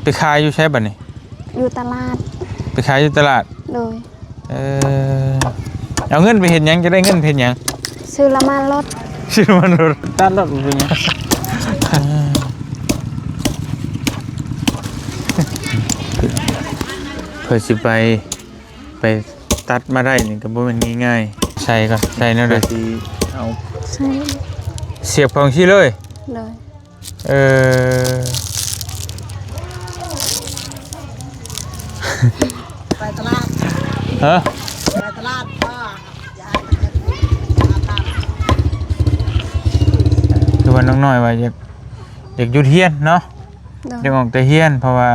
ໄປຂາຍຢູ່ໃສບັດນີ້? ຢູ່ຕະຫຼາດ. ໄປຂາຍຢູ່ຕະຫຼາດ? ໂດຍ. ເອີ ເອົາເງິນໄປເຮັດຫຍັງ? ຈະໄດ້ເງິນໄປເຮັດຫຍັງ? ຊື້ນ້ຳມັນລົດ. ຊື້ນ້ຳມັນລົດ. ຕັດລົດບໍ່ເປັນຫຍັງ. ເພື່ອຊິໄປ ໄປຕັດມາໄດ້ນີ້ກໍບໍ່ແມ່ນງ່າຍໆ. ໃສ່ກ່ອນ ໃສ່ແນວໃດ? ເພື່ອຊິເອົາ ໃສ່ ສຽບເຂົ້າຈັ່ງຊີ້ເລີຍ? ໂດຍ. ເອີ ໄປຕະຫຼາດ. ຮະ? ໄປຕະຫຼາດບໍ່? ຄືວ່ານ້ອງນ້ອຍວ່າຢາກ ຢາກຢຸດຮຽນເນາະ? ໂດຍ. ຢາກອອກແຕ່ຮຽນ ເພາະວ່າ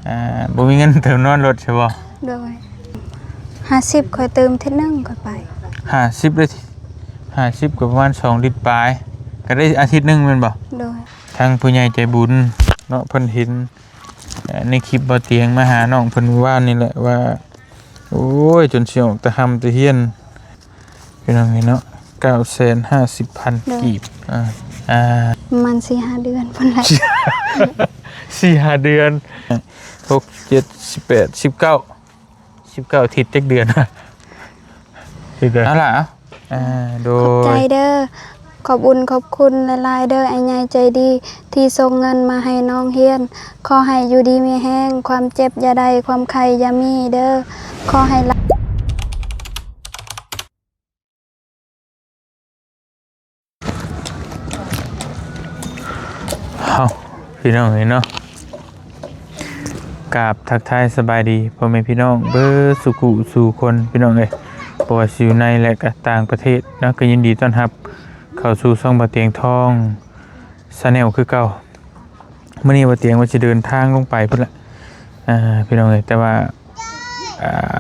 ເອີ ບໍ່ມີເງິນເຕີມນ້ຳມັນລົດໃຊ່ບໍ່? ໂດຍ. ຫ້າສິບ ຂ້ອຍຕື່ມເທື່ອໜຶ່ງຂ້ອຍໄປ. ຫ້າສິບເລີຍ? ຫ້າສິບກໍປະມານສອງລິດປາຍ ກໍໄດ້ອາທິດໜຶ່ງແມ່ນບໍ່? ໂດຍ. ທາງຜູ້ໃຫຍ່ໃຈບຸນເນາະ ເພິ່ນເຫັນ ເອີ ໃນຄລິບບໍ່ຕຽງມາຫານ້ອງເພິ່ນມື້ວານນີ້ແຫຼະວ່າ ໂອ້ຍ ຈົນຊິອອກແຕ່ຮ່ຳແຕ່ຮຽນ ພີ່ນ້ອງເອີຍເນາະ. ເກົ້າແສນຫ້າສິບພັນ ໂດຍ ກີບ. ອ່າ ອ່າ ປະມານສີ່ຫ້າເດືອນພຸ້ນແຫຼະ. ສີ່ຫ້າເດືອນ ຫົກ ເຈັດ ແປດ ສິບເກົ້າ ສິບເກົ້າ ອາທິດ ຈັກເດືອນ? ເອົາລະ ອ່າ ໂດຍ ຂອບໃຈເດີ. ຂອບບຸນຂອບຄຸນຫຼາຍໆເດີ ອ້າຍໃຫຍ່ໃຈດີທີ່ສົ່ງເງິນມາໃຫ້ນ້ອງຮຽນ. ຂໍໃຫ້ຢູ່ດີມີແຮງ, ຄວາມເຈັບຢ່າໄດ້, ຄວາມໄຂ້ຢ່າມີເດີ. ຂໍໃຫ້ ເຮົາ ພີ່ນ້ອງເອີຍເນາະ ກາບທັກທາຍສະບາຍດີພໍ່ແມ່ພີ່ນ້ອງເບິດສູ່ຄູ່ສູ່ຄົນ ພີ່ນ້ອງເອີຍ ບໍ່ວ່າຊິຢູ່ໃນ ແລະ ກະຕ່າງປະເທດເນາະ. ກໍຍິນດີຕ້ອນຮັບເຂົ້າສູ່ຊ່ອງບ່າວຕຽງທອງ Channel ຄືເກົ່າ. ມື້ນີ້ບ່າວຕຽງວ່າຊິເດີນທາງລົງໄປພຸ້ນລະ ອ່າ ພີ່ນ້ອງເອີຍ ແຕ່ວ່າ ອ່າ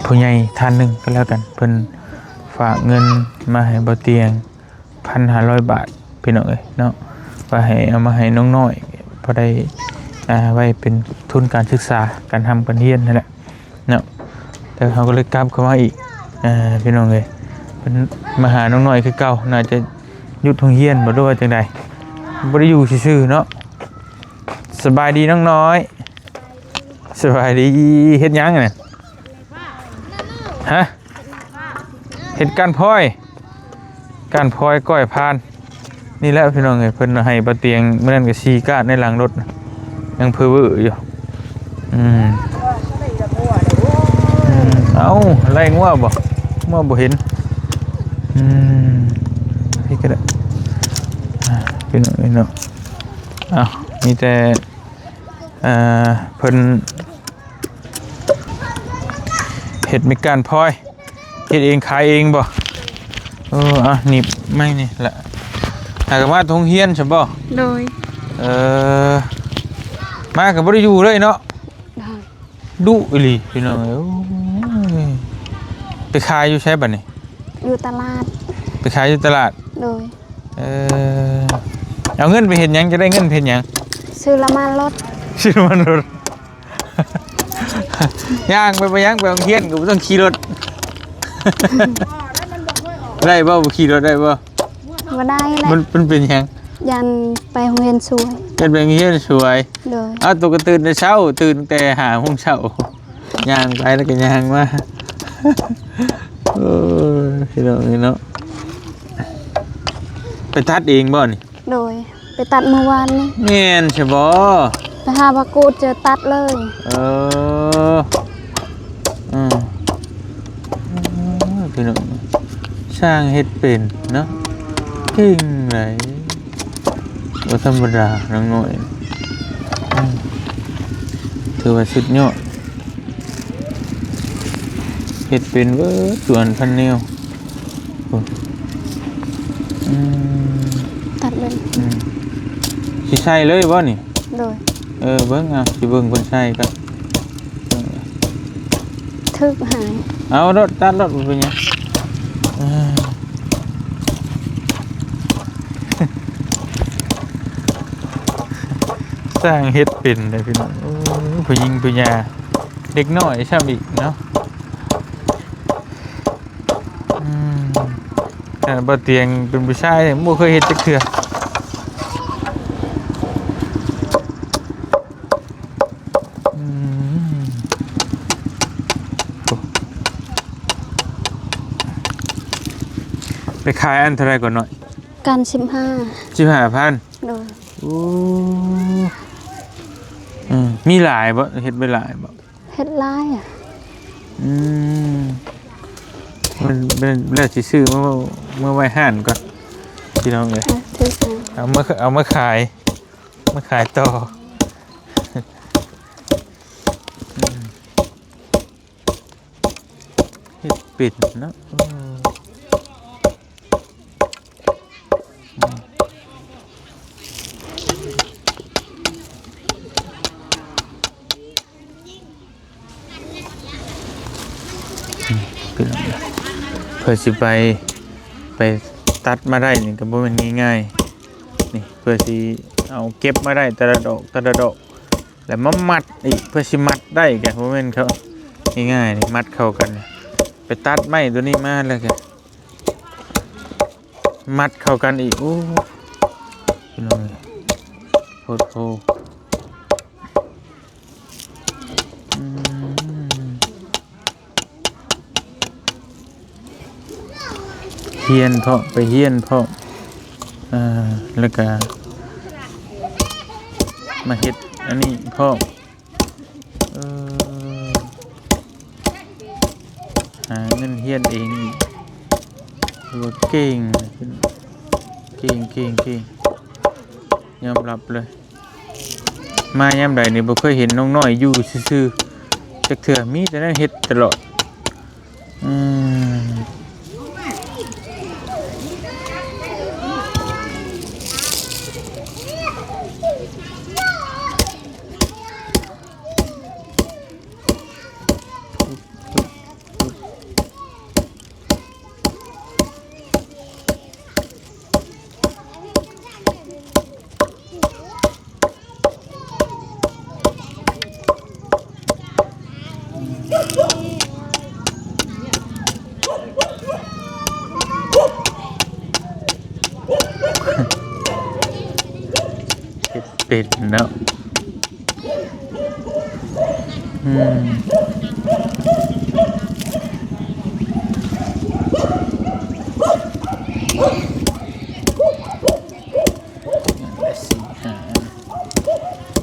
ຜູ້ໃຫຍ່ທ່ານໜຶ່ງກໍແລ້ວກັນ ເພິ່ນຝາກເງິນມາໃຫ້ບ່າວຕຽງ ພັນຫ້າຮ້ອຍບາດ ພີ່ນ້ອງເອີຍເນາະ ວ່າໃຫ້ເອົາມາໃຫ້ນ້ອງນ້ອຍ ພໍໄດ້ ອ່າ ໄວ້ເປັນທຶນການສຶກສາ ການຮ່ຳການຮຽນຫັ້ນແຫຼະເນາະ. ແຕ່ເຮົາກໍເລີຍກັບເຂົ້າມາອີກ ອ່າ ພີ່ນ້ອງເອີຍ ເພິ່ນມາຫານ້ອງນ້ອຍຄືເກົ່າ ໜ້າຈະຢຸດໂຮງຮຽນບໍ່ ຫຼືວ່າຈັ່ງໃດ ບໍ່ໄດ້ຢູ່ຊື່ໆເນາະ. ສະບາຍດີນ້ອງນ້ອຍ. ສະບາຍດີ. ເຮັດຫຍັງນັ້ນ? ຮະ? ເຮັດກ້ານພອຍ. ກ້ານພອຍກ້ອຍພານ. ນີ້ແຫຼະພີ່ນ້ອງເອີຍ ເພິ່ນໃຫ້ປ້າຕຽງມື້ນັ້ນກໍສີ່ກ້ານໃນຫຼັງລົດ ຍັງເພີເວີຢູ່. ອືມ ອືມ ເອົ້າ ໄລ່ງົວບໍ່? ງົວບໍ່ເຫັນ. ອືມ ນີ້ກໍໄດ້ ອ່າ ພີ່ນ້ອງເອີຍເນາະ. ເອົ້າ ມີແຕ່ ເອີ ເພິ່ນເຮັດມີດກ້ານພອຍ ເຮັດເອງຂາຍເອງບໍ່? ເອີ ອ່ະ ໜີບໄມ້ນີ້ລະ. ຫາກໍມາໂຮງຮຽນຊັ້ນບໍ່? ໂດຍ. ເອີ ມາກໍບໍ່ໄດ້ຢູ່ເລີຍເນາະ. ໂດຍ. ດຸອີ່ຫຼີພີ່ນ້ອງເອີຍ. ໂອ້ຍ ໄປຂາຍຢູ່ໃສບັດນີ້? ຢູ່ຕະຫຼາດ. ໄປຂາຍຢູ່ຕະຫຼາດ? ໂດຍ. ເອີ ເອົາເງິນໄປເຮັດຫຍັງ? ຈະໄດ້ເງິນໄປເຮັດຫຍັງ? ຊື້ນ້ຳມັນລົດ. ຊື້ນ້ຳມັນລົດ. ຍ່າງໄປ ໄປຫຍັງ? ໄປໂຮງຮຽນກໍບໍ່ຕ້ອງຂີ່ລົດ. ໄດ້ບໍ່? ບໍ່ຂີ່ລົດໄດ້ບໍ່? ບໍ່ໄດ້ແຫຼະ. ມັນ ມັນເປັນຫຍັງ? ຢ້ານໄປໂຮງຮຽນສວຍ. ຢ້ານໄປໂຮງຮຽນສວຍ. ໂດຍ. ເອົາ ໂຕກໍຕື່ນແຕ່ເຊົ້າ ຕື່ນແຕ່ຫ້າໂມງເຊົ້າ ຍ່າງໄປແລ້ວກໍຍ່າງມາ. ໂອ້ຍ ພີ່ນ້ອງເອີຍເນາະ. ໄປຕັດເອງບໍ່ນີ້? ໂດຍ. ໄປຕັດມື້ວານນີ້. ແມ່ນຊະບໍ່? ໄປຫາພະກູດເຈີຕັດເລີຍ. ເອີ ອືມ ໂອ້ຍ ພີ່ນ້ອງ ຊ່າງເຮັດເປັນເນາະ ເກັ່ງຫຼາຍ ບໍ່ທຳມະດາ ນາງນ້ອຍ ອືມ ຖືວ່າສຸດຍອດ. ເຮັດເປັນເບິດສ່ວນພັນແນວ. ໂອ້ ອືມ ຕັດເບິ່ງ. ອືມ ຊິໃສ່ເລີຍບໍ່ນີ້? ໂດຍ. ເອີ ເບິ່ງ ເອົາ ຊິເບິ່ງເພິ່ນໃສ່ກ່ອນ. ຖືກຫາຍ. ເອົາໂລດ ຕັດໂລດ ບໍ່ເປັນຫຍັງ. ເອີ ຊ່າງເຮັດເປັນເດ້ພີ່ນ້ອງ. ໂອ້ ຜູ້ຍິງຜູ້ຍາ ເດັກນ້ອຍຊ້ຳອີກເນາະ. ອືມ ຂະໜາດບ່າວຕຽງເປັນຜູ້ຊາຍຍັງບໍ່ເຄີຍເຮັດຈັກເທື່ອ. ໄປຂາຍອັນເທົ່າໃດກ່ອນນ້ອຍ? ກັນສິບຫ້າ ສິບຫ້າພັນ. ໂດຍ. ໂອ້ ອືມ ມີຫຼາຍບໍ່? ເຮັດໄວ້ຫຼາຍບໍ່? ເຮັດຫຼາຍ. ອືມ ມັນ ມັນ ແລ້ວຊິຊື້ມາ ມາໄວ້ຮ້ານກ່ອນ ພີ່ນ້ອງເອີຍ. ເອີ ຖືກແລ້ວ ເອົາມາ ເອົາມາຂາຍ ມາຂາຍຕໍ່. ເຮັດເປັນເນາະ. ເອີ ເພື່ອຊິໄປ ໄປຕັດມາໄດ້ນີ້ກໍບໍ່ແມ່ນງ່າຍໆ ນີ້ ເພື່ອຊິເອົາເກັບມາໄດ້ແຕ່ລະດອກ ແຕ່ລະດອກ ແລ້ວມາມັດອີກ ເພື່ອຊິມັດໄດ້ກໍບໍ່ແມ່ນເຂົາງ່າຍໆ ນີ້ ມັດເຂົ້າກັນ. ໄປຕັດໄມ້ຕົວນີ້ມາແລ້ວກໍມັດເຂົ້າກັນອີກ. ໂອ້ ພີ່ນ້ອງເອີຍ ໂພດໂພ. ອືມ ຮຽນເພາະ ໄປຮຽນເພາະ ເອີ ແລ້ວກະມາເຮັດອັນນີ້ເພາະ ເອີ ຫາເງິນຮຽນເອງ ຖືວ່າເກັ່ງ ເກັ່ງ ເກັ່ງ ເກັ່ງ ຍອມຮັບເລີຍ. ມາຍາມໃດນີ້ບໍ່ເຄີຍເຫັນນ້ອງນ້ອຍຢູ່ຊື່ໆຈັກເທື່ອ ມີແຕ່ແນວເຮັດຕະຫຼອດ. ອືມ ເຮັດເປັນເນາະ. ອືມ ສີ່ຫ້າອັນ.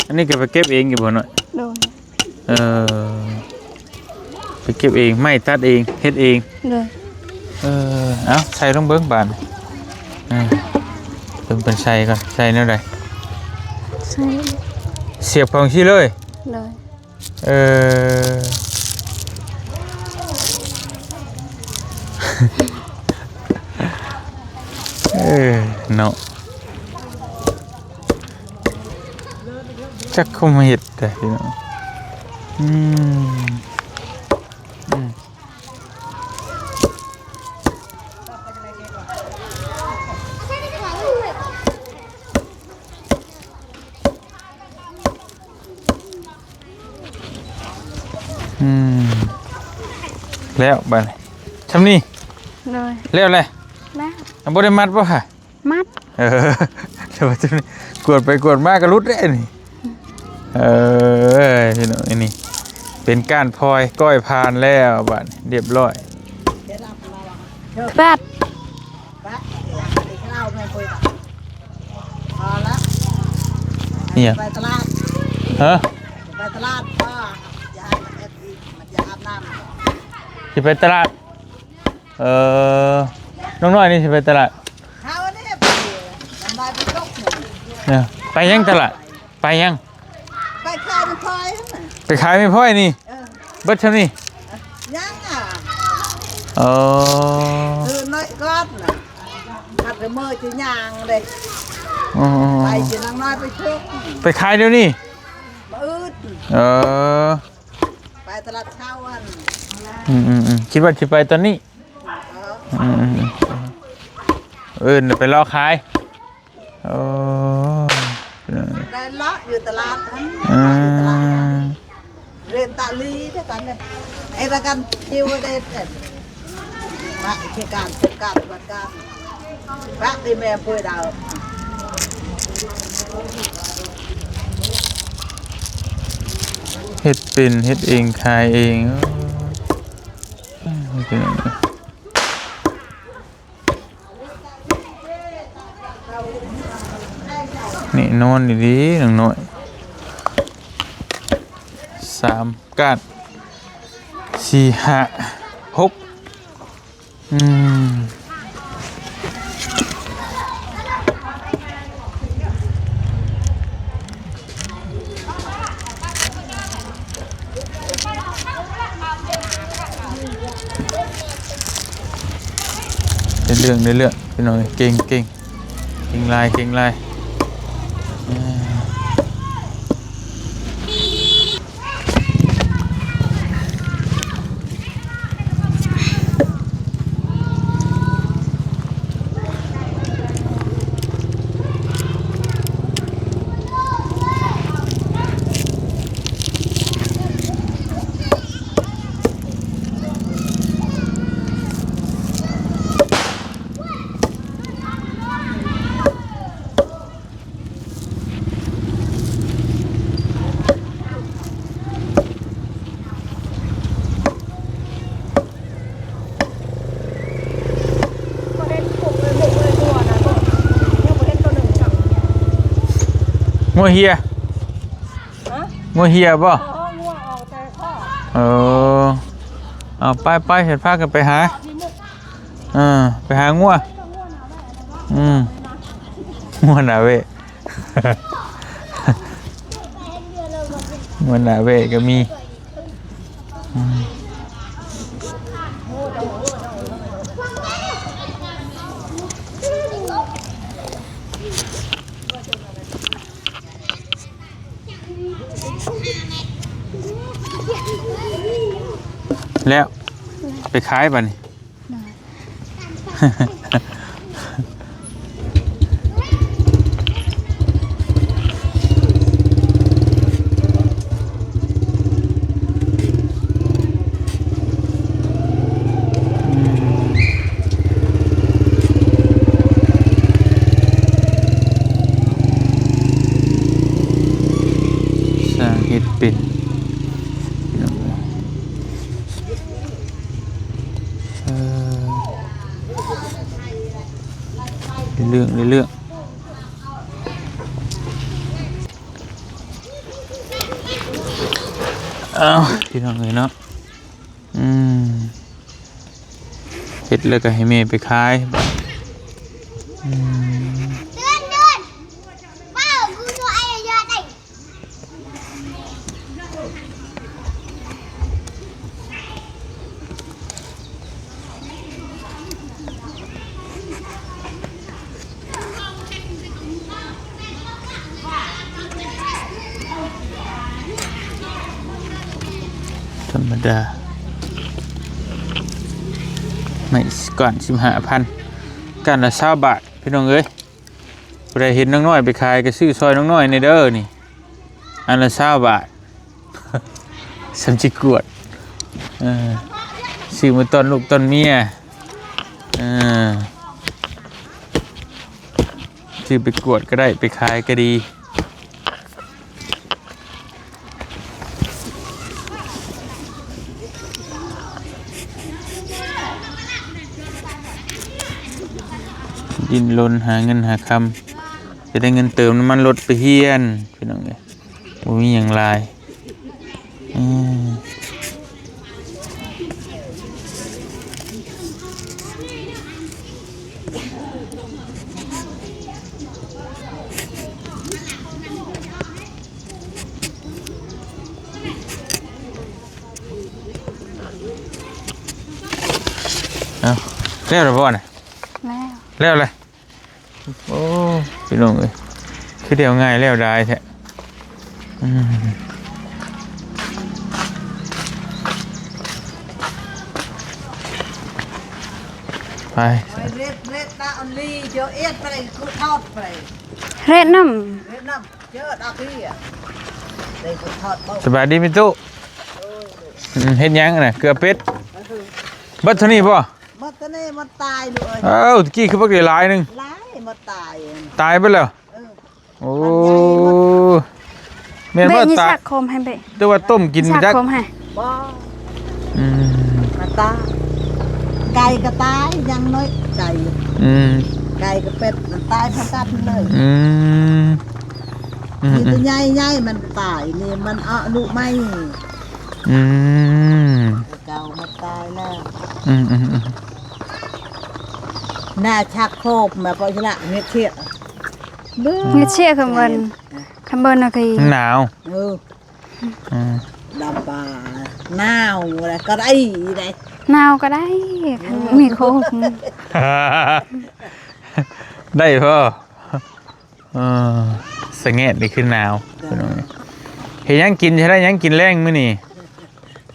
ອັນນີ້ກໍໄປເກັບເອງຢູ່ບໍ່ນ້ອຍ? ໂດຍ. ເອີ ໄປເກັບເອງ ໄມ້ຕັດເອງ ເຮັດເອງ. ໂດຍ. ເອີ ເອົາ ໃສ່ລົງເບິ່ງບາດນີ້. ເອີ ເບິ່ງເພິ່ນໃສ່ກ່ອນ ໃສ່ແນວໃດ? ໃສ່ ສຽບເຂົ້າຈັ່ງຊີ້ເລີຍ? ໂດຍ. ເອີ ເອີ ເນາະ ຈັກຄຸມເຮັດແຕ່ພີ່ນ້ອງ. ອືມ ອືມ. ອືມ ແລ້ວບາດນີ້ ຊ່ຳນີ້. ໂດຍ. ແລ້ວແຫຼະ ແລ້ວ. ບໍ່ໄດ້ມັດບໍ່ຫະ? ມັດ. ເອີ ແຕ່ວ່າຊ່ຳນີ້ ກວດໄປກວດມາກໍຫຼຸດເດ້ນີ້. ເອີ ພີ່ນ້ອງ ອັນນີ້ເປັນກ້ານພອຍ ກ້ອຍຜ່ານແລ້ວ ບາດນີ້ ຮຽບຮ້ອຍ. ແປດ. ອີ່ຫຍັງ? ໄປຕະຫຼາດ. ຮະ? ໄປຕະຫຼາດ. ຊິໄປຕະຫຼາດ. ເອີ ນ້ອງນ້ອຍນີ້ຊິໄປຕະຫຼາດ. ເຮົານີ້ໄປ ໄປຫຍັງຕະຫຼາດ? ໄປຫຍັງ? ໄປຂາຍໄມ້ພອຍຫັ້ນນະ. ໄປຂາຍໄມ້ພອຍນີ້? ເອີ ເບິດຊ່ຳນີ້? ຍັງອ່ະ. ອໍ ຄືນ້ອຍກ່ອນນະ ພັດເດີເມີຈະຍ່າງເດ້. ອໍ ໄປຊິນາງນ້ອຍໄປທຸກ ໄປຂາຍດຽວນີ້? ມື້ອື່ນ. ເອີ ໄປຕະຫຼາດເຊົ້າຫັ້ນ. ອືມໆໆ ຄິດວ່າຊິໄປຕອນນີ້. ເອີ ອືມໆ ເອີ້ນໄປເລາະຂາຍ. ໂອ້ ໄດ້ເລາະຢູ່ຕະຫຼາດຫັ້ນ. ອືມ ຢູ່ຕະຫຼາດ ເລນຕາລີເດ້ກັນເດ້ ໄອ້ລະກັນຄິວເດ້ ມາເຂດການ ໂຄງການ ວັດການ. ເຮັດເປັນ ເຮັດເອງ ຂາຍເອງ. ນີ້ນອນດີໆ ນ້ອງນ້ອຍ ສາມກາດ ສີ່ ຫ້າ ຫົກ. ອືມ ໄດ້ເລື່ອງ ໄດ້ເລື່ອງ ພີ່ນ້ອງເອີຍ ເກັ່ງ ເກັ່ງ ເກັ່ງຫຼາຍ ເກັ່ງຫຼາຍ. ເອີ ງົວເຫ່ຍ ຮະ? ງົວເຫ່ຍບໍ່? ອໍ ງົວອອກແຕ່ຄອກ. ເອີ ເອົາ ໄປໆ ເຮັດ ພາກັນໄປຫາ ເອີ ໄປຫາງົວ. ອືມ ງົວໜ້າເວະ ງົວໜ້າເວະກໍມີ. ອືມ ແລ້ວ ໄປຂາຍບັດນີ້. ຊ່າງເຮັດເປັນ ພີ່ນ້ອງເອີຍ. ເອີ ເລື່ອງ ເລື່ອງ ເອົ້າ ພີ່ນ້ອງເອີຍເນາະ. ອືມ ເຮັດແລ້ວກໍໃຫ້ແມ່ໄປຂາຍ. ອືມ ທຳມະດາ ໄມ້ກ້ອນສິບຫ້າພັນ ກ້ອນລະຊາວບາດ ພີ່ນ້ອງເອີຍ. ຜູ້ໃດເຫັນນ້ອງນ້ອຍໄປຂາຍ ກໍຊື້ຊ່ອຍນ້ອງນ້ອຍແດ່ເດີນີ້ ອັນລະຊາວບາດ. ສ່ຳຊິກວດ ເອີ ຊື້ມາຕ້ອນລູກຕ້ອນເມຍ ເອີ ຊື້ໄປກວດກໍໄດ້ ໄປຂາຍກໍດີ. ດີ້ນລົນຫາເງິນຫາຄຳ ຈະໄດ້ເງິນເຕີມນ້ຳມັນລົດໄປຮຽນ ພີ່ນ້ອງເອີຍ. ບໍ່ມີຫຍັງຫຼາຍ ອືມ. ເອົ້າ ແລ້ວລະບໍ່ນະ? ແລ້ວ ແລ້ວລະ. ໂອ້ ພີ່ນ້ອງເອີຍ ຄືແລ້ວງ່າຍແລ້ວດາຍແທ້. ອືມ ໄປ ໄປເຮັດ ເຮັດຕາອັນລີ ເຈົ້າເອັດໄປ ກູທອດໄປ ເຮັດນຳ ເຮັດນຳ ເຈົ້າດາກເຮຍ ໄດ້ກູທອດບໍ່? ສະບາຍດີແມ່ຕູ້. ໂອ້ຍ ອືມ ເຮັດຫຍັງນະ? ເກືອເປັດ ເບິດເທົ່ານີ້ບໍ່? ໝົດແຕ່ນີ້ໝົດຕາຍລູກເອີຍ. ເອົ້າ ຕະກີ້ຄືບັກຫຼາຍໆໜຶ່ງ ຫຼາຍໝົດຕາຍ. ຕາຍເບິດແລ້ວ. ເອີ ໂອ້ ມັນໃຫຍ່ໝົດ. ແມ່ນບໍ່? ເບະ ຕາຍ ຂອບໃຫ້ເບະ ແຕ່ວ່າຕົ້ມກິນຈັກ ຂອບໃຫ້. ບໍ່ ອືມ ມາຕາຍ ໄກ່ກໍຕາຍ ຢ່າງນ້ອຍໄກ່ ອືມ ໄກ່ກັບເປັດມັນຕາຍພ້ອມກັນເລີຍ. ອືມ ອືມ ມີແຕ່ໃຫຍ່ໆມັນຕາຍ ນີ້ມັນອາຍຸໃໝ່. ອືມ ເກົ່າມັນຕາຍແລ້ວ. ອືມໆໆ ໜ້າຊັກໂຄບມາເພາະຊິລະເງືອກເຊຍ ເງືອກເຊຍຄືເບິ່ນ ຄັນເບິ່ນນະຄື ໜາວ. ເອີ ອືມ ດຳປາ ໜາວແລ້ວກໍໄດ້ໄດ໋ ໜາວກໍໄດ້ ຄັນມີໂຄມ ໄດ້ບໍ່? ເອີ ສະແງດນີ້ຄືໜາວ. ເຮັດຫຍັງກິນ? ຊິໄດ້ຫຍັງກິນແລງມື້ນີ້?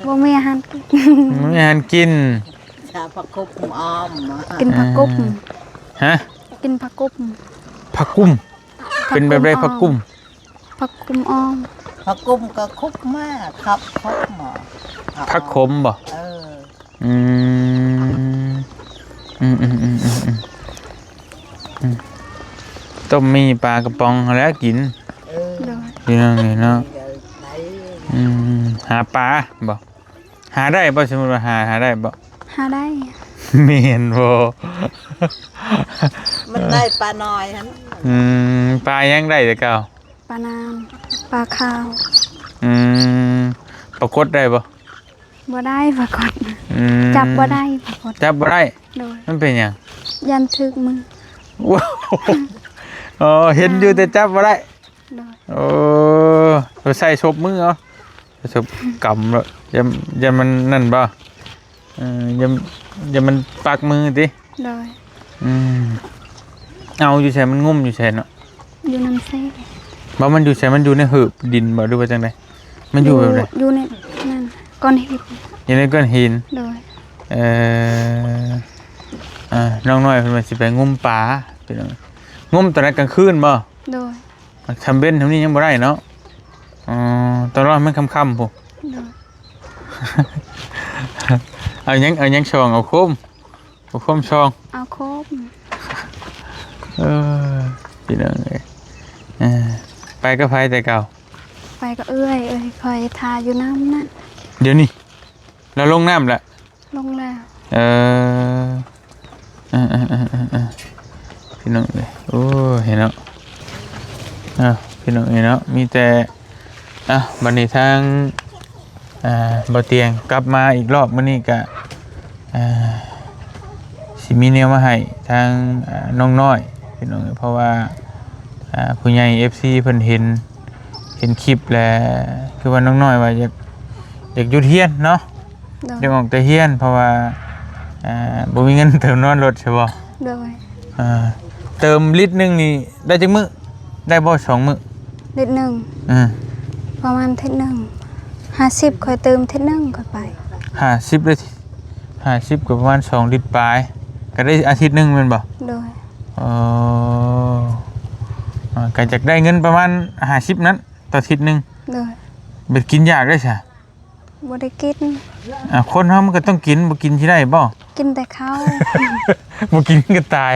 ບໍ່ມີອາຫານກິນ ບໍ່ມີອາຫານກິນ. ຊາຜັກກຸບອ້ອມ ກິນຜັກກຸບ. ຮະ? ກິນຜັກກຸບ. ຜັກກຸມ ເປັນແບບໃດ? ຜັກກຸມ ຜັກກຸມອ້ອມ ຜັກກຸມກໍຄຸບມາ ຂັບຄົບໝໍ ຜັກຂົມບໍ່? ເອີ ອືມ ອືມໆໆໆ ອືມ ຕົ້ມໝີ່ປາກະປ໋ອງຫັ້ນແຫຼະກິນ. ເອີ ໂດຍ ພີ່ນ້ອງເອີຍເນາະ. ອືມ ຫາປາບໍ່? ຫາໄດ້ບໍ່? ສົມມຸດວ່າຫາ ຫາໄດ້ບໍ່? ຫາໄດ້. ແມ່ນບໍ່? ມັນໄດ້ປານ້ອຍຫັ້ນ. ອືມ ປາຫຍັງໄດ້ແຕ່ເກົ່າ? ປານາມ ປາຂາວ. ອືມ ປາກົດໄດ້ບໍ່? ບໍ່ໄດ້ປາກົດ. ອືມ ຈັບບໍ່ໄດ້ປາກົດ ຈັບບໍ່ໄດ້. ໂດຍ ມັນເປັນຫຍັງ? ຢ້ານຖືກມື. ອໍ ເຫັນຢູ່ແຕ່ຈັບບໍ່ໄດ້. ໂດຍ ໂອ້ ໃສ່ສົບມືເອົາ ສົບກຳແລ້ວ ຢ້ານ ຢ້ານມັນນັ້ນບໍ່? ເອີ ຢ້ານ ຢ້ານມັນປັກມືຕິ? ໂດຍ ອືມ ເອົາຢູ່ໃສ? ມັນງຸ້ມຢູ່ໃສເນາະ? ຢູ່ນຳເຊ. ບໍ່ ມັນຢູ່ໃສ? ມັນຢູ່ໃນຫືບດິນບໍ່ ຫຼືວ່າຈັ່ງໃດ? ມັນຢູ່ແບບໃດ? ຢູ່ ຢູ່ໃນນັ້ນ ກ້ອນຫີນ. ຢູ່ໃນກ້ອນຫີນ. ໂດຍ ເອີ ອ່າ ນ້ອງນ້ອຍເພິ່ນວ່າຊິໄປງຸ້ມປາ ພີ່ນ້ອງ. ງຸ້ມຕອນໃດ? ກາງຄືນບໍ່? ໂດຍ ຊ່ຳເວັນຊ່ຳນີ້ຍັງບໍ່ໄດ້ເນາະ. ອໍ ຕ້ອງລໍໃຫ້ມັນຄ່ຳໆພຸ້ນ. ໂດຍ ເອົາຫຍັງ ເອົາຫຍັງຊ່ອງ? ເອົາໂຄມ ເອົາໂຄມຊ່ອງ. ເອົາໂຄມ. ເອີ ພີ່ນ້ອງເອີຍ ເອີ ໄປກັບໃຜແຕ່ເກົ່າ? ໄປກັບເອື້ອຍ ເອື້ອຍຂ້ອຍຖ້າຢູ່ນ້ຳນະ. ດຽວນີ້ລາວລົງນ້ຳລະ? ລົງແລ້ວ. ເອີ ເອີໆໆໆ ພີ່ນ້ອງເອີຍ ໂອ້ຍເນາະ ເອົາ ພີ່ນ້ອງເອີຍເນາະ ມີແຕ່ ເອົາ ບັດນີ້ທາງ ອ່າ ບໍ່ຕຽງກັບມາອີກລອບ ມື້ນີ້ກະ ອ່າ ຊິມີແນວມາໃຫ້ທາງ ອ່າ ນ້ອງນ້ອຍ ພີ່ນ້ອງເອີຍ ເພາະວ່າ ອ່າ ຜູ້ໃຫຍ່ ເອັຟຊີ ເພິ່ນເຫັນ ເຫັນຄລິບແລ້ວ ຄືວ່ານ້ອງນ້ອຍວ່າຢາກ ຢາກຢຸດຮຽນເນາະ. ໂດຍ ຢາກອອກແຕ່ຮຽນ ເພາະວ່າ ອ່າ ບໍ່ມີເງິນເຕີມນ້ຳມັນລົດ ໃຊ່ບໍ່? ໂດຍ ອ່າ ເຕີມລິດໜຶ່ງນີ້ໄດ້ຈັກມື້? ໄດ້ບໍ່ສອງມື້? ລິດໜຶ່ງ ອືມ ປະມານທິດໜຶ່ງ ຫ້າສິບ ຂ້ອຍເຕີມທິດໜຶ່ງຂ້ອຍໄປ. ຫ້າສິບເລີຍ ຫ້າສິບກໍປະມານສອງລິດປາຍ ກໍໄດ້ອາທິດໜຶ່ງແມ່ນບໍ່? ໂດຍ ເອີ ອ່າ ກໍຢາກໄດ້ເງິນປະມານຫ້າສິບນັ້ນຕໍ່ທິດໜຶ່ງ. ໂດຍ ບັດກິນຢາກໄດ້ຊະ? ບໍ່ໄດ້ກິນ. ອ່າ ຄົນເຮົາມັນກໍຕ້ອງກິນ ບໍ່ກິນຊິໄດ້ບໍ່? ກິນແຕ່ເຂົ້າ ບໍ່ກິນກໍຕາຍ.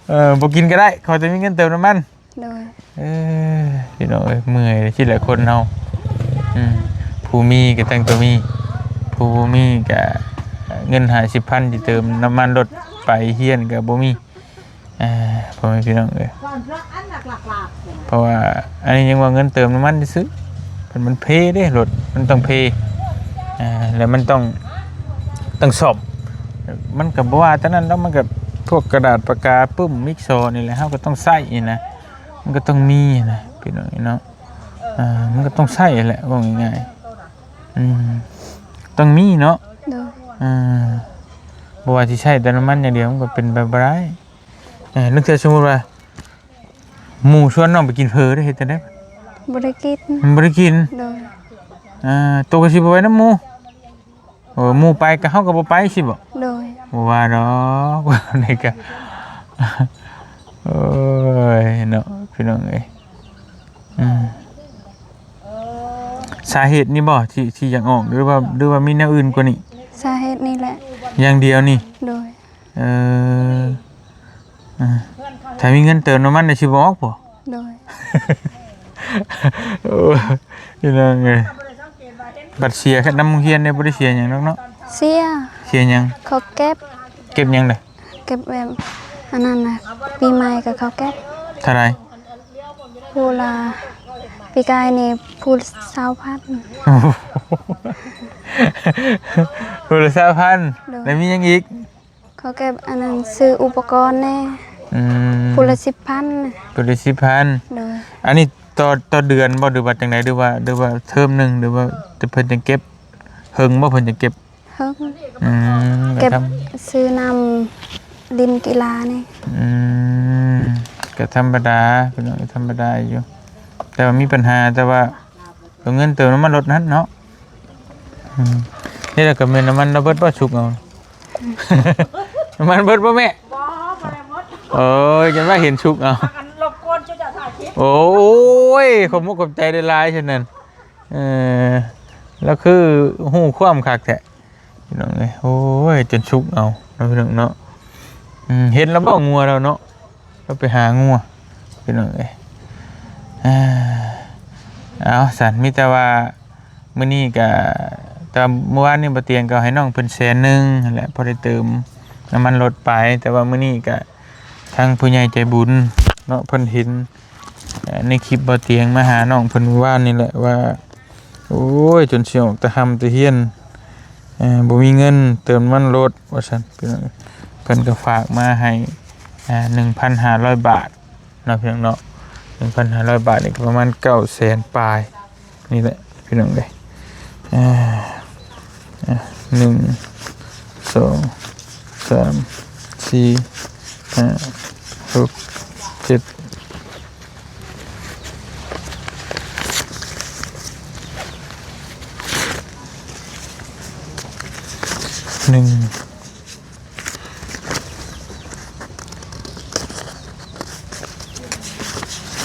ເອີ ບໍ່ກິນກໍໄດ້ ຂໍແຕ່ມີເງິນເຕີມນ້ຳມັນ. ໂດຍ ເອີ ພີ່ນ້ອງເອີຍ ເມື່ອຍຊິແຫຼະຄົນເຮົາ. ອືມ ຜູ້ມີກໍຕັ້ງແຕ່ມີ ຜູ້ບໍ່ມີກໍເງິນຫ້າສິບພັນຊິເຕີມນ້ຳມັນລົດໄປຮຽນກໍບໍ່ມີ. ອ່າ ພໍ່ແມ່ພີ່ນ້ອງເອີຍ ເພາະວ່າອັນນີ້ຍັງວ່າເງິນເຕີມນ້ຳມັນຊື່ໆ ມັນ ມັນເພເດ້ລົດ ມັນຕ້ອງເພ ອ່າ ແລ້ວມັນຕ້ອງ ຕ້ອງສ້ອມ ມັນກໍບໍ່ວ່າແຕ່ນັ້ນດອກ ມັນກໍພວກກະດາດປາກກາປຶ້ມມິກຊໍນີ້ແຫຼະ ເຮົາກໍຕ້ອງໃຊ້ນະ ມັນກໍຕ້ອງມີນະ ພີ່ນ້ອງເນາະ ອ່າ ມັນກໍຕ້ອງໃຊ້ແຫຼະ ເວົ້າງ່າຍໆ ອືມ ຕ້ອງມີເນາະ ໂດຍ ອ່າ ບໍ່ວ່າຊິໃຊ້ແຕ່ນ້ຳມັນຢ່າງດຽວ ມັນກໍເປັນໄປບໍ່ໄດ້. ເອີ ລາງເທື່ອສົມມຸດວ່າ ໝູ່ຊວນນ້ອງໄປກິນເຝີເດ້ ເຮັດຈັ່ງໃດ? ບໍ່ໄດ້ກິນ ມັນບໍ່ໄດ້ກິນ ໂດຍ ອ່າ ໂຕກໍຊິບໍ່ໄປນຳໝູ່ ເອີ ໝູ່ໄປກໍເຮົາກໍບໍ່ໄປຊີ້ບໍ? ໂດຍ ບໍ່ວ່າດອກ ນີ້ກໍ ໂອ້ຍເນາະ ພີ່ນ້ອງເອີຍ ອືມ ສາເຫດນີ້ບໍ ທີ່ ທີ່ຢາກອອກ ຫຼືວ່າ ຫຼືວ່າມີແນວອື່ນກວ່ານີ້? ສາເຫດນີ້ແຫຼະ ຢ່າງດຽວນີ້? ໂດຍ. ເອີ ອ່າ ຖ້າມີເງິນເຕີມນ້ຳມັນໄດ້ຊິບໍ່ອອກບໍ່? ໂດຍ. ໂອ້ຍ ພີ່ນ້ອງເອີຍ ບັດເສຍນຳໂຮງຮຽນນີ້ບໍ່ໄດ້ເສຍຫຍັງດອກເນາະ? ເສຍ. ເສຍຫຍັງ? ເຂົາເກັບ. ເກັບຫຍັງລະ? ເກັບແບບອັນນັ້ນນະ ປີໃໝ່ກໍເຂົາເກັບ. ເທົ່າໃດ? ຜູ້ລະ ປີກາຍນີ້ຜູ້ລະຊາວພັນ. ຜູ້ລະຊາວພັນ. ໂດຍ. ແລ້ວມີຫຍັງອີກ? ເຂົາເກັບອັນນັ້ນ ຊື້ອຸປະກອນແດ່. ອືມ. ຜູ້ລະສິບພັນ. ຜູ້ລະສິບພັນ. ໂດຍ. ອັນນີ້ຕໍ່ ຕໍ່ເດືອນບໍ່ ຫຼືວ່າຈັ່ງໃດ ຫຼືວ່າ ຫຼືວ່າເທີມໜຶ່ງ ຫຼືວ່າເພິ່ນຈັ່ງເກັບ? ເຫິງບໍ່ເພິ່ນຈັ່ງເກັບ? ເຫິງ. ອືມ. ເກັບ ກໍທຳ ຊື້ນ້ຳຫຼິ້ນກິລານີ້. ອືມ. ກໍທຳມະດາ ພີ່ນ້ອງ ທຳມະດາຢູ່ ແຕ່ວ່າມີປັນຫາ ແຕ່ວ່າ ເອົາເງິນເຕີມນ້ຳມັນລົດນັ້ນເນາະ. ອືມ. ນີ້ລະກໍແມ່ນນ້ຳມັນລະເບີດບໍ່ ສຸກເອົາ. ນ້ຳມັນເບີດບໍ່ແມ່? ບໍ່ ບໍ່ໄດ້ໝົດ. ໂອ້ຍ ຈັ່ງວ່າເຫັນສຸກເອົາ. ພາກັນລົບກວນຈຸດຈະຖ່າຍຄລິບ. ໂອ້ຍ ຂອບມຸກຂອບໃຈຫຼາຍໆ ຊັ້ນນັ້ນ. ເອີ ລາວຄືຮູ້ຄວາມຄັກແທ້ ພີ່ນ້ອງເອີຍ. ໂອ້ຍ ຈົນສຸກເອົາເນາະ ພີ່ນ້ອງເນາະ. ອືມ. ເຫັນລະບໍ່ງົວລາວເນາະ? ລາວໄປຫາງົວ ພີ່ນ້ອງເອີຍ. ເອົາ ຊັ້ນ ມີແຕ່ວ່າມື້ນີ້ກະ ແຕ່ວ່າມື້ວານນີ້ບໍ່ຕຽງກໍໃຫ້ນ້ອງເພິ່ນແສນໜຶ່ງຫັ້ນແຫຼະ ພໍໄດ້ເຕີມນ້ຳມັນລົດໄປ. ແຕ່ວ່າມື້ນີ້ກະ ທາງຜູ້ໃຫຍ່ໃຈບຸນເນາະ ເພິ່ນເຫັນ ເອີ ໃນຄລິບບໍ່ຕຽງມາຫານ້ອງເພິ່ນມື້ວານນີ້ແຫຼະວ່າ ໂອ້ຍ ຈົນຊິອອກແຕ່ຮ່ຳແຕ່ຮຽນ ເອີ ບໍ່ມີເງິນເຕີມນ້ຳມັນລົດວ່າຊັ້ນ ພີ່ນ້ອງ. ເພິ່ນກໍຝາກມາໃຫ້ ເອີ ໜຶ່ງພັນຫ້າຮ້ອຍບາດເນາະ ພີ່ນ້ອງເນາະ. ໜຶ່ງພັນຫ້າຮ້ອຍບາດນີ້ກໍປະມານເກົ້າແສນປາຍນີ້ແຫຼະ ພີ່ນ້ອງເອີຍ. ອ່າ ອ່າ ໜຶ່ງ ສອງ ສາມ ສີ່ ຫ້າ ຫົກ ເຈັດ ໜຶ່ງ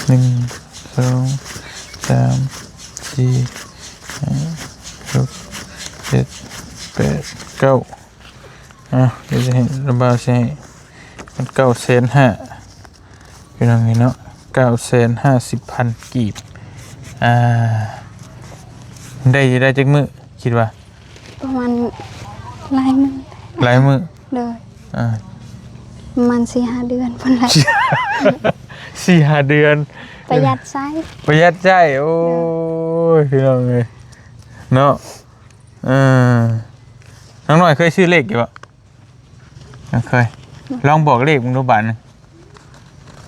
ໜຶ່ງ ສອງ ສາມ ສີ່ ຫ້າ ຫົກ ເຈັດ ແປດ ເກົ້າ. ອ່າ ດຽວຊິໃຫ້ລະບ່າວຊິໃຫ້ ມັນເກົ້າແສນຫ້າ ພີ່ນ້ອງເອີຍເນາະ ເກົ້າແສນຫ້າສິບພັນກີບ. ອ່າ ໄດ້ ໄດ້ຈັກມື້ຄິດວ່າ? ປະມານຫຼາຍມື້. ຫຼາຍມື້. ໂດຍ. ອ່າ ປະມານສີ່ຫ້າເດືອນພຸ້ນແຫຼະ. ສີ່ຫ້າເດືອນ ປະຢັດໃຊ້ ປະຢັດໃຊ້. ໂອ້ຍ ໂດຍ ພີ່ນ້ອງເອີຍເນາະ. ເອີ ນ້ອງນ້ອຍເຄີຍຊື້ເລກຢູ່ບໍ່? ບໍ່ເຄີຍ. ລອງບອກເລກເບິ່ງດູບາດໜຶ່ງ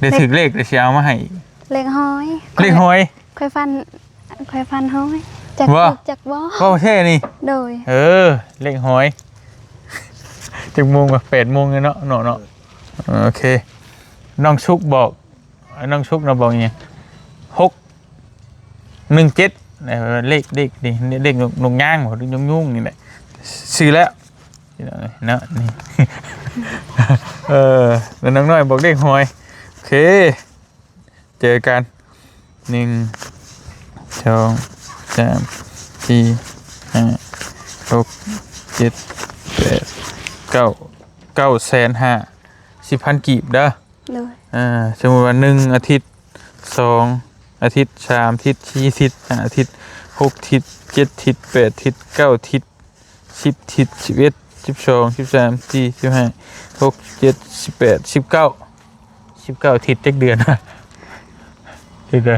ໄດ້ຖືກເລກ ໄດ້ຖືກເລກ ແລ້ວຊິເອົາມາໃຫ້ອີກ. ເລກຮ້ອຍ. ເລກຮ້ອຍ. ຂ້ອຍຝັນ ຂ້ອຍຝັນຮ້ອຍ ຈັກຖືກຈັກບໍ່. ເວົ້າແທ້ນີ້? ໂດຍ. ເອີ ເລກຮ້ອຍ. ຈັກໂມງວະ? ແປດໂມງແລ້ວເນາະ ເນາະ ເນາະ. ເອີ ໂອເຄ ນ້ອງສຸກບອກ ນ້ອງສຸກນະບອກອີ່ຫຍັງ ຫົກໜຶ່ງເຈັດ ເອີ ເລກ ເລກນີ້ ເລກນົກ ນົກຍາງບໍ ຫຼື ຍຸງໆ ນີ້ແຫຼະ ຊື້ແລ້ວ ເນາະ ນີ້ ເອີ ແລ້ວນ້ອງນ້ອຍບອກເລກຫອຍ. ໂອເຄ ເຈີກັນ ໜຶ່ງ ສອງ ສາມ ສີ່ ຫ້າ ຫົກ ເຈັດ ແປດ ເກົ້າ ເກົ້າແສນຫ້າສິບພັນກີບເດີ. ໂດຍ. ອ່າ ສົມມຸດວ່າ ໜຶ່ງອາທິດ ສອງອາທິດ ສາມອາທິດ ສີ່ອາທິດ ຫ້າອາທິດ ຫົກອາທິດ ເຈັດອາທິດ ແປດອາທິດ ເກົ້າອາທິດ ສິບອາທິດ ສິບເອັດ ສິບສອງ ສິບສາມ ສິບສີ່ ສິບຫ້າ ສິບຫົກ ສິບເຈັດ ສິບແປດ ສິບເກົ້າ ສິບເກົ້າອາທິດ ຈັກເດືອນ? ເຮັດເດີ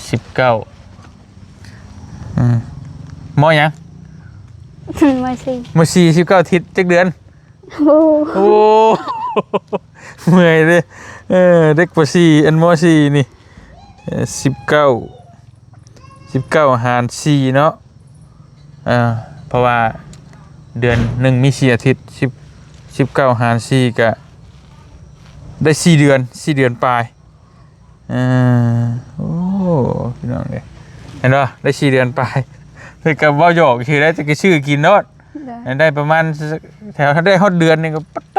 ສິບເກົ້າ ອືມ ມໍຫຍັງ? ມໍສີ່ ມໍສີ່ ສິບເກົ້າອາທິດ ຈັກເດືອນ? ໂອ້ ໂອ້ ເມື່ອຍເດ້. ເອີ ເດັກ ປໍສີ່ ອັນ ມໍສີ່ນີ້ ເອີ ສິບເກົ້າ ສິບເກົ້າຫານສີ່ເນາະ. ເອີ ເພາະວ່າເດືອນໜຶ່ງມີສີ່ອາທິດ ສິບ ສິບເກົ້າຫານສີ່ກະໄດ້ສີ່ເດືອນ ສີ່ເດືອນປາຍ. ເອີ ໂອ້ ພີ່ນ້ອງເອີຍ ເຫັນບໍ່ ໄດ້ສີ່ເດືອນປາຍ ເພິ່ນກໍເວົ້າຫຍອກຊື່ແຫຼະ ແຕ່ກໍຊື້ກິນໂລດ. ໂດຍ. ໄດ້ປະມານ ແຖວໄດ້ຮອດເດືອນນີ້ກໍ ປະໂຕ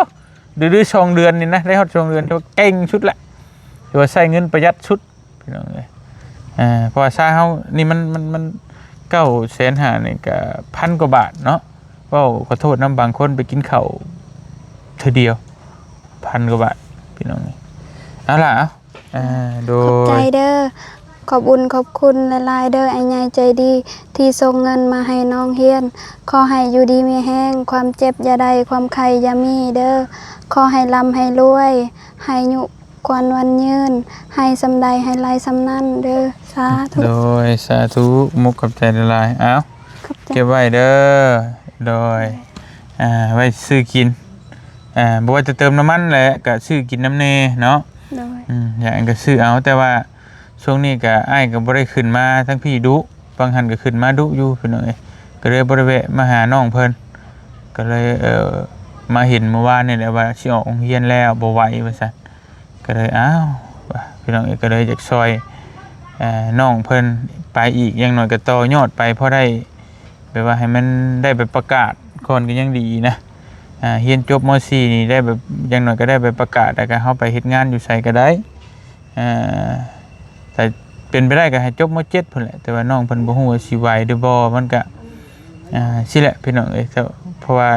ຫຼື ສອງເດືອນນີ້ນະ ໄດ້ຮອດສອງເດືອນ ຖືວ່າເກັ່ງສຸດແຫຼະ ຖືວ່າໃຊ້ເງິນປະຢັດສຸດ ພີ່ນ້ອງເອີຍ. ເອີ ເພາະວ່າຊາເຮົານີ້ມັນ ມັນ ມັນເກົ້າແສນຫ້ານີ້ກໍພັນກວ່າບາດເນາະ ເວົ້າຂໍໂທດນຳ ບາງຄົນໄປກິນເຂົ້າເທື່ອດຽວ ພັນກວ່າບາດ ພີ່ນ້ອງເອີຍ. ເອົາລະ ເອົາ ອ່າ ໂດຍ ຂອບໃຈເດີ ຂອບບຸນຂອບຄຸນຫຼາຍໆເດີ ອ້າຍໃຫຍ່ໃຈດີທີ່ສົ່ງເງິນມາໃຫ້ນ້ອງຮຽນ. ຂໍໃຫ້ຢູ່ດີມີແຮງ ຄວາມເຈັບຢ່າໄດ້ ຄວາມໄຂ້ຢ່າມີເດີ. ຂໍໃຫ້ລ່ຳໃຫ້ລວຍ ໃຫ້ອາຍຸຂວັນຫວັນຍືນ ໃຫ້ສ່ຳໃດໃຫ້ຫຼາຍສ່ຳນັ້ນເດີ ສາທຸ. ໂດຍ ສາທຸ ມຸກຂອບໃຈຫຼາຍໆ. ເອົາ ຂອບໃຈ ເກັບໄວ້ເດີ. ໂດຍ ອ່າ ໄວ້ຊື້ກິນ ອ່າ ບໍ່ວ່າຈະເຕີມນ້ຳມັນແຫຼະ ກະຊື້ກິນນຳແດ່ເນາະ. ໂດຍ ອືມ ຢ່າງກະຊື້ເອົາ ແຕ່ວ່າຊ່ວງນີ້ກະ ອ້າຍກະບໍ່ໄດ້ຂຶ້ນມາທາງພີ້ດຸ ບາງຫັ້ນກະຂຶ້ນມາດຸຢູ່ ພີ່ນ້ອງເອີຍ. ກະເລີຍບໍ່ໄດ້ແວະມາຫານ້ອງເພິ່ນ ກະເລີຍ ເອີ ມາເຫັນມື້ວານນີ້ແຫຼະວ່າຊິອອກໂຮງຮຽນແລ້ວ ບໍ່ໄຫວວ່າຊັ້ນ. ກະເລີຍ ອ້າວ ວ່າ ພີ່ນ້ອງເອີຍ ກະເລີຍຢາກຊ່ອຍ ເອີ ນ້ອງເພິ່ນໄປອີກ ຢ່າງໜ້ອຍກະຕໍ່ຍອດໄປ ພໍໄດ້ ແບບວ່າໃຫ້ມັນໄດ້ໄປປະກາດກ່ອນກະຍັງດີນະ. ອ່າ ຮຽນຈົບ ມໍສີ່ ນີ້ໄດ້ແບບ ຢ່າງໜ້ອຍກະໄດ້ໄປປະກາດ ແລ້ວກະເຮົາໄປເຮັດງານຢູ່ໃສກະໄດ້. ອ່າ ແຕ່ເປັນໄປໄດ້ກະໃຫ້ຈົບ ມໍເຈັດ ພຸ້ນແຫຼະ ແຕ່ວ່ານ້ອງເພິ່ນບໍ່ຮູ້ວ່າຊິໄຫວຫຼືບໍ່ ມັນກະ ອ່າ ຊີ້ແຫຼະ ພີ່ນ້ອງເອີຍ. ເພາະວ່າ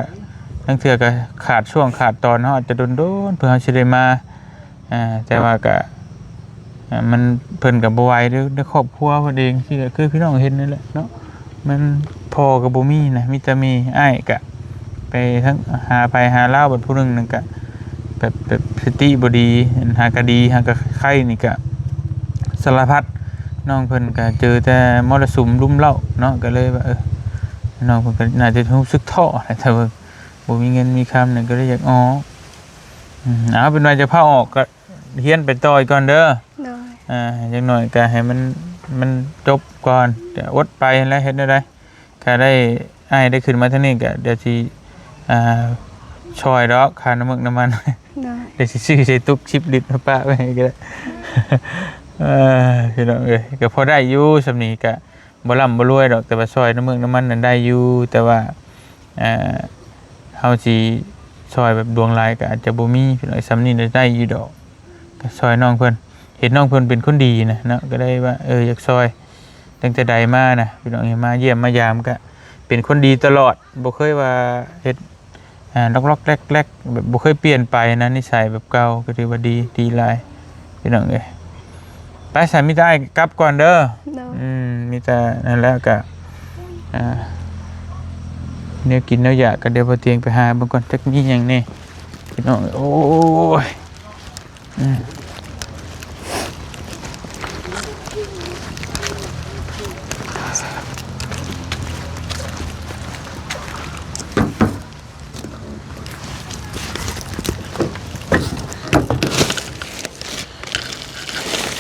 ລາງເທື່ອກະຂາດຊ່ວງຂາດຕອນ ເຮົາອາດຈະດົນໆ ເພື່ອເຮົາຊິໄດ້ມາ ອ່າ ແຕ່ວ່າກະ ອ່າ ມັນ ເພິ່ນກະບໍ່ໄຫວເດ້ ໃນຄອບຄົວເພິ່ນເອງ ຄື ຄືພີ່ນ້ອງເຫັນນີ້ແຫຼະເນາະ. ມັນ ພໍ່ກະບໍ່ມີນະ ມີແຕ່ແມ່ ອ້າຍກະໄປທາງ ຫາໄປຫາລາວ ບັດຜູ້ໜຶ່ງນັ້ນກະແບບ ແບບສະຕິບໍ່ດີ ຫາກະດີ ຫາກະໄຄນີ້ກະສາລະພັດ. ນ້ອງເພິ່ນກະເຈີແຕ່ມໍລະສຸມລຸມເລົ້າເນາະ ກະເລີຍວ່າ ເອີ ນ້ອງເພິ່ນກະໜ້າຈະຮູ້ສຶກທໍ້ແຫຼະ ຖ້າວ່າບໍ່ມີເງິນມີຄຳນີ້ ກະເລີຍຢາກອອກ. ອືມ ເອົາ ເປັນວ່າຈະພາອອກກະ ຮຽນໄປຕໍ່ອີກກ່ອນເດີ. ໂດຍ ອ່າ ຢ່າງໜ້ອຍກະໃຫ້ມັນ ມັນຈົບກ່ອນ ກະອົດໄປຫັ້ນແຫຼະ ເຮັດແນວໃດ. ຖ້າໄດ້ ອ້າຍໄດ້ຂຶ້ນມາທາງນີ້ກະດຽວຊິ ອ່າ ຊ່ອຍດອກ ຄ່ານ້ຳມັນ ນ້ຳມັນ. ໂດຍ ດຽວຊິຊື້ໃສ່ຕຸກສິບລິດມາປະໄວ້ໃຫ້ກະໄດ້. ເອີ ພີ່ນ້ອງເອີຍ ກະພໍໄດ້ຢູ່ ສ່ຳນີ້ກະ ບໍ່ລ່ຳບໍ່ລວຍດອກ ແຕ່ວ່າຊ່ອຍນ້ຳເມືອກນ້ຳມັນນັ້ນໄດ້ຢູ່ ແຕ່ວ່າ ເອີ ເຮົາຊິຊ່ອຍແບບຫຼວງຫຼາຍກະອາດຈະບໍ່ມີ ພີ່ນ້ອງ. ສ່ຳນີ້ນະໄດ້ຢູ່ດອກ ກະຊ່ອຍນ້ອງເພິ່ນ ເຫັນນ້ອງເພິ່ນເປັນຄົນດີນະເນາະ ກະໄດ້ວ່າ ເອີ ຢາກຊ່ອຍ. ຕັ້ງແຕ່ໃດມານະ ພີ່ນ້ອງເອີຍ ມາຢ້ຽມມາຢາມກະເປັນຄົນດີຕະຫຼອດ ບໍ່ເຄີຍວ່າເຮັດ ອ່າ ລັອກໆແລັກໆ ແບບບໍ່ເຄີຍປ່ຽນໄປນະ ນິໄສແບບເກົ່າ ກະຖືວ່າດີ ດີຫຼາຍ ພີ່ນ້ອງເອີຍ. ໄປ ສາ ມີແຕ່ອ້າຍກັບກ່ອນເດີ. ໂດຍ ອືມ ມີແຕ່ນັ້ນແຫຼະ ກະ ອ່າ ແນວກິນແນວຢາກກະດຽວບໍ່ຕຽງໄປຫາເບິ່ງກ່ອນ ຈັກມີຫຍັງແດ່ ພີ່ນ້ອງເອີຍ. ໂອ້ຍ ອືມ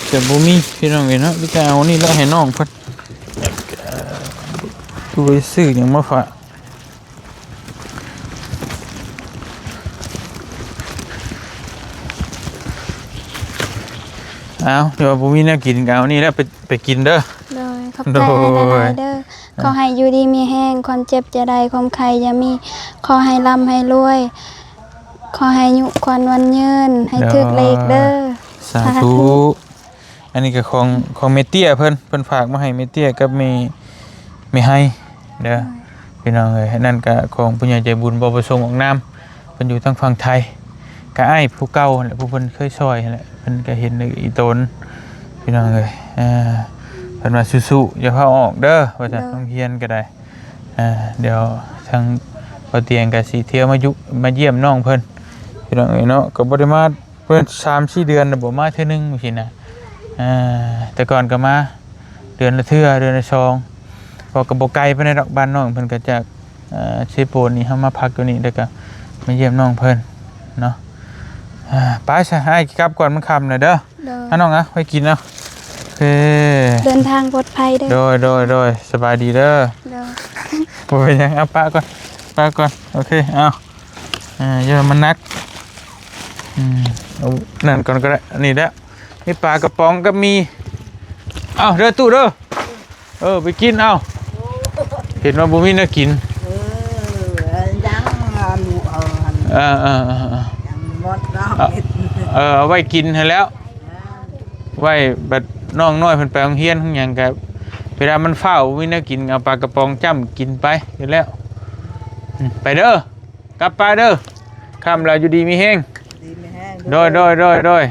ແຕ່ບໍ່ມີ ພີ່ນ້ອງເອີຍເນາະ ມີແຕ່ເອົານີ້ແຫຼະໃຫ້ນ້ອງເພິ່ນ. ເອີ ບໍ່ໄດ້ຊື້ຫຍັງມາຝາກ. ເອົາ ດຽວບໍ່ມີແນວກິນກະເອົານີ້ແຫຼະ ໄປ ໄປກິນເດີ. ໂດຍ ຂອບໃຈຫຼາຍໆເດີ. ໂດຍ ຂໍໃຫ້ຢູ່ດີມີແຮງ ຄວາມເຈັບຢ່າໄດ້ ຄວາມໄຂ້ຢ່າມີ ຂໍໃຫ້ລ່ຳໃຫ້ລວຍ ຂໍໃຫ້ອາຍຸຂວັນຫວັນຍືນ ໃຫ້ຖືກເລກເດີ. ໂດຍ ສາທຸ ສາທຸ. ອັນນີ້ກະຂອງ ຂອງແມ່ເຕ້ຍເພິ່ນ ເພິ່ນຝາກມາໃຫ້ແມ່ເຕ້ຍກັບແມ່ ແມ່ໄຮເດີ ໂດຍ ພີ່ນ້ອງເອີຍ. ອັນນັ້ນກະຂອງຜູ້ໃຫຍ່ໃຈບຸນບໍ່ປະສົງອອກນາມ ເພິ່ນຢູ່ທາງຝັ່ງໄທ ກະອ້າຍຜູ້ເກົ່າຫັ້ນແຫຼະ ຜູ້ເພິ່ນເຄີຍຊ່ອຍຫັ້ນແຫຼະ ເພິ່ນກະເຫັນອີ່ຕົນ ພີ່ນ້ອງເອີຍ. ເອີ ເພິ່ນວ່າສູ້ໆ ຢ່າພາອອກເດີ ວ່າຊັ້ນ. ໂດຍ ໂຮງຮຽນກະໄດ້ ເອີ ດຽວທາງພໍ່ຕຽງກະຊິທ່ຽວມາຢູ່ ມາຢ້ຽມນ້ອງເພິ່ນ ພີ່ນ້ອງເອີຍເນາະ. ກະບໍ່ໄດ້ມາ ເພິ່ນສາມສີ່ເດືອນແລ້ວບໍ່ມາເທື່ອໜຶ່ງຊີ້ນະ. ອ່າ ແຕ່ກ່ອນກະມາເດືອນລະເທື່ອ ເດືອນລະສອງ ເພາະກະບໍ່ໄກປານໃດດອກ ບ້ານນ້ອງເພິ່ນກະຈາກ ເອີ ເຊໂປນນີ້ ເຮົາມາພັກຢູ່ນີ້ ແລ້ວກະມາຢ້ຽມນ້ອງເພິ່ນເນາະ. ອ່າ ໄປຊະ ອ້າຍກັບກ່ອນ ມັນຄ່ຳແລ້ວເດີ. ໂດຍ ອາ ນ້ອງອະ ໄວ້ກິນເອົາ. ໂອເຄ ເດີນທາງປອດໄພເດີ. ໂດຍ ໂດຍ ໂດຍ ສະບາຍດີເດີ. ໂດຍ ບໍ່ເປັນຫຍັງ ເອົາ ປະກ່ອນ ປະກ່ອນ. ໂອເຄ ເອົາ ອ່າ ຢ່າໃຫ້ມັນໜັກ ອືມ ເອົານັ້ນກ່ອນກະໄດ້. ອັນນີ້ແຫຼະ ມີປາກະປ໋ອງກັບໝີ່. ເອົາເດີຕູ້ເດີ ເອີ ໄປກິນເອົາ. ເຫັນວ່າບໍ່ມີແນວກິນ ເອີ ຍັງ ລູກເອົາຫັ້ນ ເອີ ເອີ ເອີ ຍັງໝົດເນາະ. ເອີ ເອົາໄວ້ກິນຫັ້ນແຫຼ້ວ ໄວ້ບັດນ້ອງນ້ອຍເພິ່ນໄປໂຮງຮຽນຫຍັງກະ ເວລາມັນຟ້າວບໍ່ມີແນວກິນ ເອົາປາກະປ໋ອງຈ້ຳກິນໄປຢູ່ແລ້ວ. ໄປເດີ ກັບໄປເດີ ຄ່ຳແລ້ວຢູ່ດີມີແຮງ ດີມີແຮງ ໂດຍ ໂດຍ ໂດຍ ໂດຍ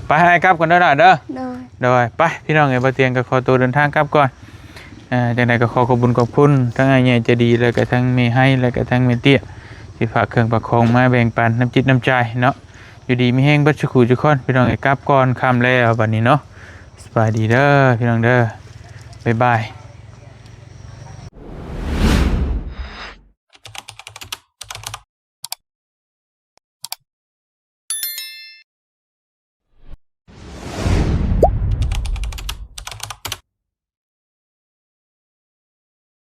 ໄປໃຫ້ກັບກ່ອນເດີຫຼ້າເດີ ໂດຍ ໂດຍ ໄປພີ່ນ້ອງເອີຍ ບ່າວຕຽງກໍຂໍຕົວເດີນທາງກັບກ່ອນ ເອີ ຈັ່ງໃດກໍຂໍຂອບບຸນຂອບຄຸນທັງອ້າຍໃຫຍ່ໃຈດີ ແລ້ວກໍທັງແມ່ໄຮ ແລ້ວກໍທັງແມ່ເຕ້ຍ ທີ່ຝາກເຄື່ອງຝາກຂອງມາແບ່ງປັນນ້ຳຈິດນ້ຳໃຈເນາະ ຢູ່ດີມີແຮງເບິດສູ່ຄູ່ສູ່ຄົນ ພີ່ນ້ອງເອີຍ ກັບກ່ອນ ຄ່ຳແລ້ວບັດນີ້ເນາະ ສະບາຍດີເດີພີ່ນ້ອງເດີ ບາຍບາຍ.